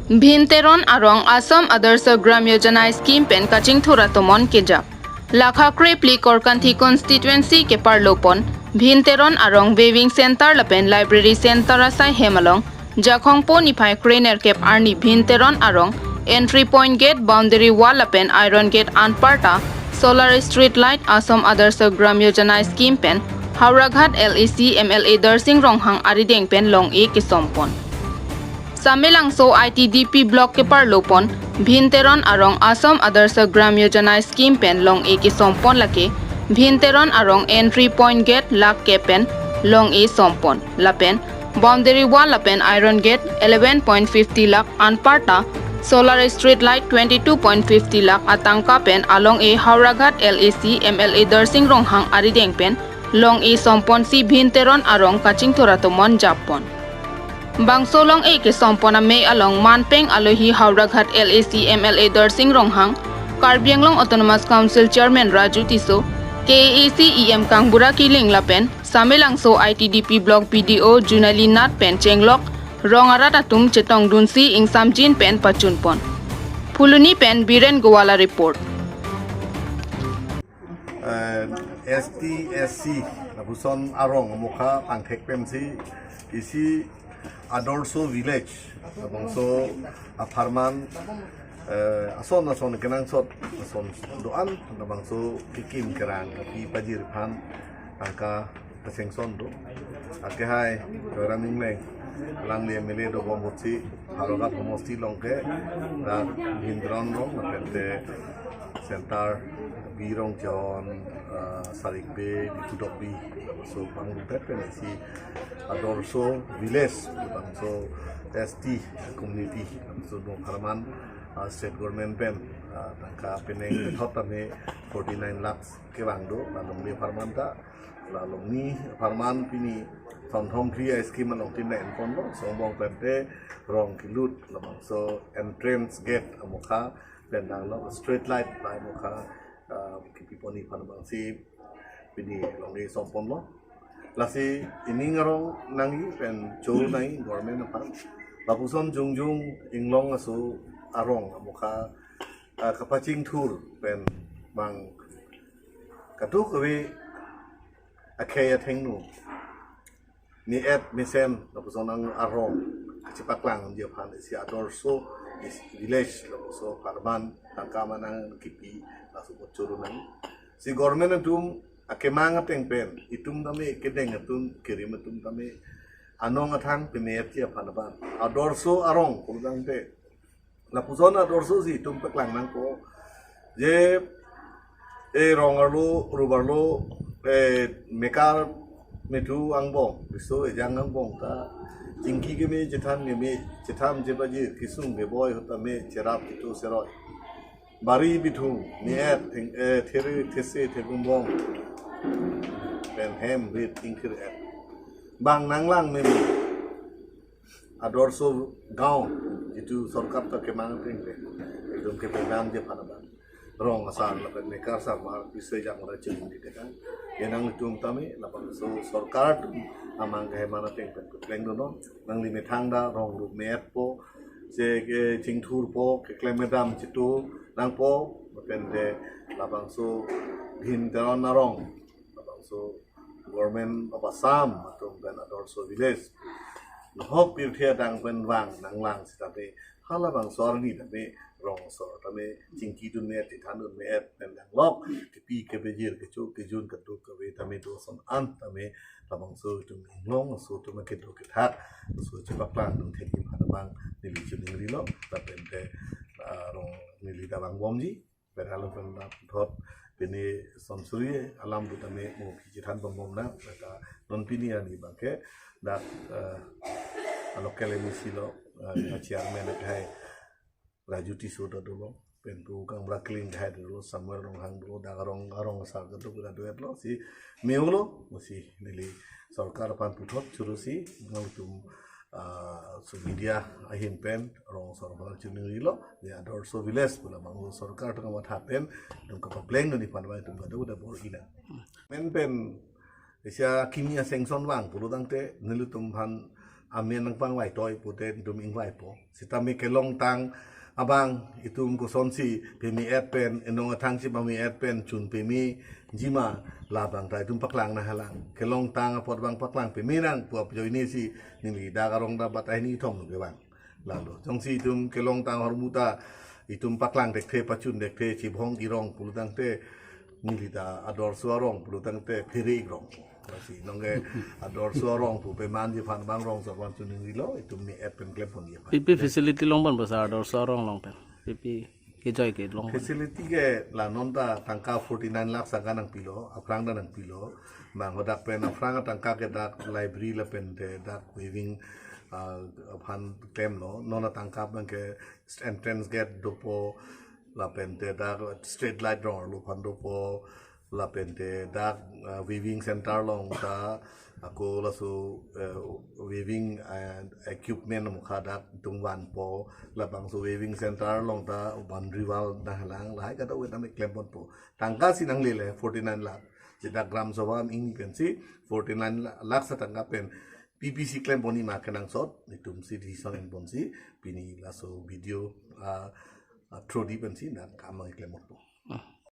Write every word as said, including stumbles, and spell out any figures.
Bhim Teron arong Assam Adarsha Gram Yojana scheme pen kachingthur atomon kejap. Lakha krephli Korkanthi constituency keparlopon Bhim Teron arong viewing center lapen library center asai hem along Jakhong po niphai krenerkep arni Bhim Teron arong entry point gate, boundary wall lapen iron gate anparta solar street light Assam Adarsha Gram Yojana scheme pen Howraghat L A C M L A Darsing Ronghang arideng pen long-e kesompon. Samelangso I T D P block keparlopon Bhim Teron arong Assam Adarsha Gram Yojana scheme pen long-e kesompon lake Bhim Teron arong entry point gate lakh kep pen long-e sompon lapen boundary wall lapen iron gate eleven point fifty lakh anparta solar street light twenty-two point fifty lakh atangka pen along-e Howraghat L A C M L A Darsing Ronghang arideng pen long-e somponsi Bhim Teron arong kachingthur atomon jappon. Bangso long-e kesompon amei along manpeng alohi Howraghat L A C M L A Darsing Ronghang, Karbi Anglong Autonomous Council Chairman Raju Tisso, K A A C E M Kangbura Killing lapen Samelangso I T D P block B D O Junali Nath pen chenglok rong arat atum chetongdunsi ingsamjin pen pachunpon. Phuloni pen Biren Gowala report. Eh, S T S C lapuson arong amokha pangthek pensi isi Adarsha Village labangso apharman, eh, ason ason kenangsot ason do-an labangso kekim kerang kipi pajir aphan tangka asengson do. Akehai Joyram Engleng alangli M L A dobom ahutsi Howraghat homosti along ke dak Bhim Teron arong lapen te center Birong John, ah, Sarikbe, Bikudokbi, so pangdunpet pen isi Adarsha Village, bangso S T community, so do apharman, ah, state government pen, ah, tangka penang thot tame forty nine lakhs kevang do, la longle apharman ta, la longni apharman pini Samthong Kriya scheme along tin na enpon lo, songbong pen te rong kelut, labangso entrance gate amokha, pen dang lo street light pai amokha, ah, kipipon aphan abangsi pini longle sompon lo. Lasi ining arong nangji pen cho nangji government aphan. Lapuson jongjong inglong aso arong amokha, ah, kapachingthur pen bang kadokave akhei athengno me-et mesen lapuson arong kachepaklangji aphan isi Adarsha village lapuson apharman tangka manang kipi laso kachoro nang. Si government atum akemang ateng pen itum tame kedeng atum kerim atum tame anong athang peme-etji aphan abang Adarsha arong pulotangte lapuson Adarsha si itum paklang nangpo. Je, e, rong arlo, rup arlo, e, mekar methu angbong, biso ejang angbong ta chingki keme chethan keme, chethan chebaji kesung keboi ahut tame cherap kitu seroi. Bari bithung, me-et, theng, e, there, these, thegumbong, pen hem, rit, ingkir et. Bang nanglang meme. Adarsha Gaon, jitu sorkar ta kemang ateng pen, ekdom kepedamji aphan abang rong asar lapen mekar asar mar bisoi jang ora chun di tekang. Enang itum tame labangso sorkar atum amang keheman ateng pen kepleng donon. Nangli methang ta rong rup me-etpo, je kechingthurpo, keklem kedam chitu nangpo, lapen te labangso Bhim Teron arong, labangso government of Assam atum pen Adarsha village. Nahok pirthe adang pen vang nanglang sitame, halabangso arni tame rong asor tame chingkidun me-et, tithandun me-et pen danglok kipi kepajir kecho kejun kadokave tame do ason an tame labangso itum inglong aso atum kedo kethak aso chepaklangdun thekji aphan abang neli chiningrilo, lapen te, ah, rong neli ta vangbomji. Pen alo pen thot pini sonsuri alam do tame mo kichethan bombom na, ta non pini arni abangke dak, eh, a local M A C lo, eh, chairman akhai Raju Tisso ta dolo, pen pu Kangbura Killing akhai dolo, Samuel Ronghang dolo, dak arong arong asar kedo kedo duet lo, si me-olo, mo si neli sorkar aphan puthot choro si, nangtum ah, so media ahin pen rong asor aphan chiningrilo, ya Adarsha village pu labangso sorkar atum kamatha pen itum kapaplengdun aphan abang itum kadokave bor-i nang. Men pen isi akimi asengson vang pulotangte nelitum aphan amen nangpangvai toi pute itum ingvaipo. Sitame kelongtang abang itum kosonsi peme-et pen, enong athang si peme-et pen chun peme jima, labang ta itum paklang nanghalang. Kelongtang apot abang paklang peme nang pu ajoine si neli dak arong ta batai ni thom ke bang. Lalo jongsi itum kelongtang ahormu ta itum paklang thekthe, pachun thekthe, chibhong irong pulotangte, neli ta ador so arong pulotangte phere irong. Lasi nonke ador so arong pu pemanji aphan bang rong so aphan chun ningrilo, itum me-et pen klemponji aphan. Pi pi facility longpon basa ador so arong along pen? Pi pi kejoi ke longpon? Facility ke la non ta tangka forty nine lakh tangka nangpilo, aphrang ta nangpilo. Bang hadak pen aphrang atangka ke dak library lapente dak weaving, ah, aphan klemlo. Non atangka abang ke entrance gate dopo, lapente dak street light rong arlo aphan dopo, lapente dak, ah, weaving center along ta ako laso, eh, weaving, eh, equipment mukha dak itum vanpo, labangso weaving center along ta boundary wall nanghalang, lahai kadokave tame klemponpo. Tangka si nanglele forty nine lakh. Seta Gram Sabha amen pensi forty nine lakh sa tangka pen P P C klemponji ma kenangsot, itum si decision enponsi pini laso video, ah, ah, through di pensi nangkam nangklemponpo.